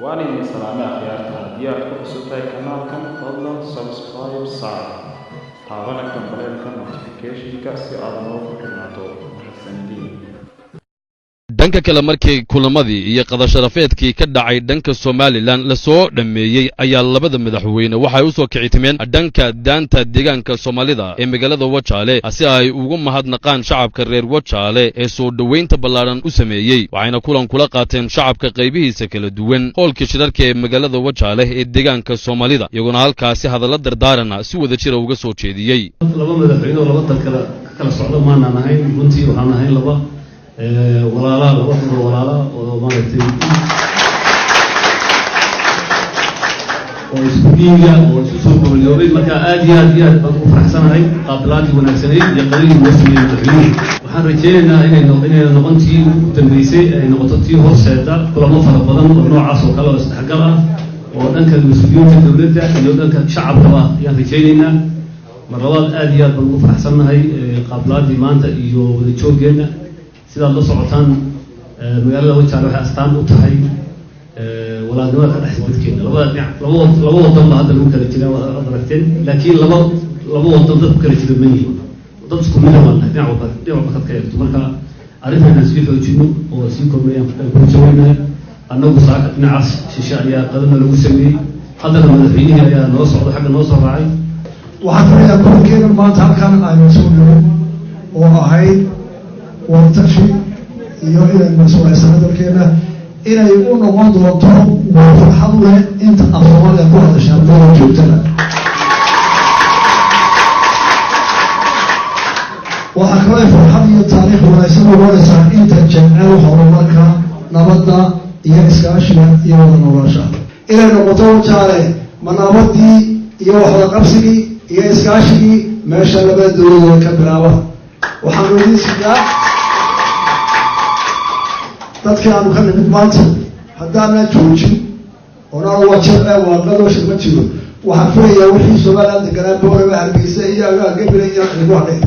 Waan idin salaamay akhyaarta. Haddii aad ku cusub tahay kanaalkan, fadlan subscribe saar, taabana gambaleelka notificationka si aad noogu xirnaato. Mahadsanidin. Dhanka kale, markii kulamadii iyo qadasharafeedkii ka dhacay dhanka Somalilan lasoo dhammeeyey, ayaa labada madaxweyne waxay u soo kicitimeen dhanka daanta deegaanka Soomaalida ee magaalada Wajaale si ay ugu mahadnaqaan shacabka reer Wajaale ee soo dhoweynta ballaadhan u sameeyey. Waxayna kulan kula qaateen shacabka qaybihiisa kala duwan hoolkii shirarka ee magaalada Wajaale ee deegaanka Soomaalida, iyagoona halkaasi hadallo dardaarana si wada jira uga soo jeediyey. Laba madaxweyne oo laba dal kala ka kala socdo maanaan ahayn. Runtii waxaan ahayn laba walaala, laba dal walaala oo maaragtay oo isku dhiiga oo isu soo gobolyoobay. Marka aad iyo aad iyo aad baan ugu faraxsanahay qaabilaadii wanaagsanayd iyo qadadii noo sameeyey madaxweynuhu. Waxaan rajaynaynaa inay inayna noqon tii ugu dambeysay, ay noqoto tii horseeda kulamo fara badan oo noocaas oo kale oo isdhexgal ah oo dhanka mas-uuliyiinta dowladda iyo dhanka shacabkaba ayaan rajaynaynaa. Mar labaad aad iyo aad baan ugu faraxsannahay qaabilaadii maanta iyo wada joogeenna. Sidaad la socotaan, magaalada Wajaale waxay astaan u tahay walaalnimada ka dhexaysa dadkeena labada dhinac. Laba wadan ba hadda lagu kala jiraa, waad aragteen, laakiin laba wadan dad ku kala jira ma yihin, dad isku mida baan nahay dhinac walba, dhinac walba kad ka eegto. Marka arrintan inaan sii xoojino oo sii kordhnayaan ku jawaynahay. Annagu saaka dhinacaas shishe ayaa qadana lagu sameeyey, haddana madaxweynihii ayaa noo socda, xagga noo soo raacay. Waxaan filayaa kulankeena maanta halkan aynu soo nimo oo ahayd wadatashi iyo inaynu sulaysano dalkeena inay u noqon doonto waa farxad leh inta af Soomaaliya ku hadashaa meela joogtada. Waxaa kaloo ay farxad iyo taariikh wanaagsan noqonaysaa inta jecel horumarka, nabadda iyo iskaashiga iyo wada noolaanshaha inay noqoto Wajaale manaabadii iyo waxwada qabsigii iyo iskaashigii meesha labada dowladood ka bilaaba. Waxaanu idiin sidaa dadkii aanu ka nimid maanta haddaanaan joojin oonaan wajir waaqadoo shir ma jiro. Waxaan filayaa wixii Somaliland deganaa Boorama, Hargeysa iyo Gabiley iyo ku hadhay,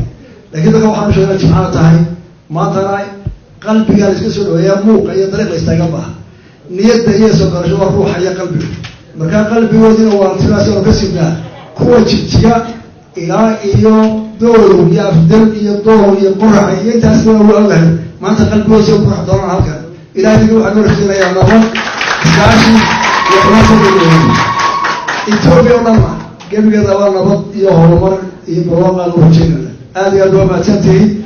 laakiin dadka waxaanu sheegnaa jimcana tahay maantana qalbigaa la iska soo dhaweeyaa, muuqa iyo dariiq la istaagan maaha. Niyadda iyo soo garasho waa ruuxa iyo qalbiga, markaa qalbigoodiina waa sidaas oonu ka sidnaa kuwa Jigjiga ilaa iyo Doolow iyo Afdal iyo Doolow iyo Qoraxa iyo intaasna waa ogahay maanta qalbigood soo qurax doonaan halkan. Ilahay dinka waxaa noo rajeynayaa nabad, iskaashi iyo xumaanta Etoobiya o dhanna gebigeeda waa nabad iyo horumar iyo barwaaqaan u rajeynana. Aad iyo aad waa mahadsantihiin.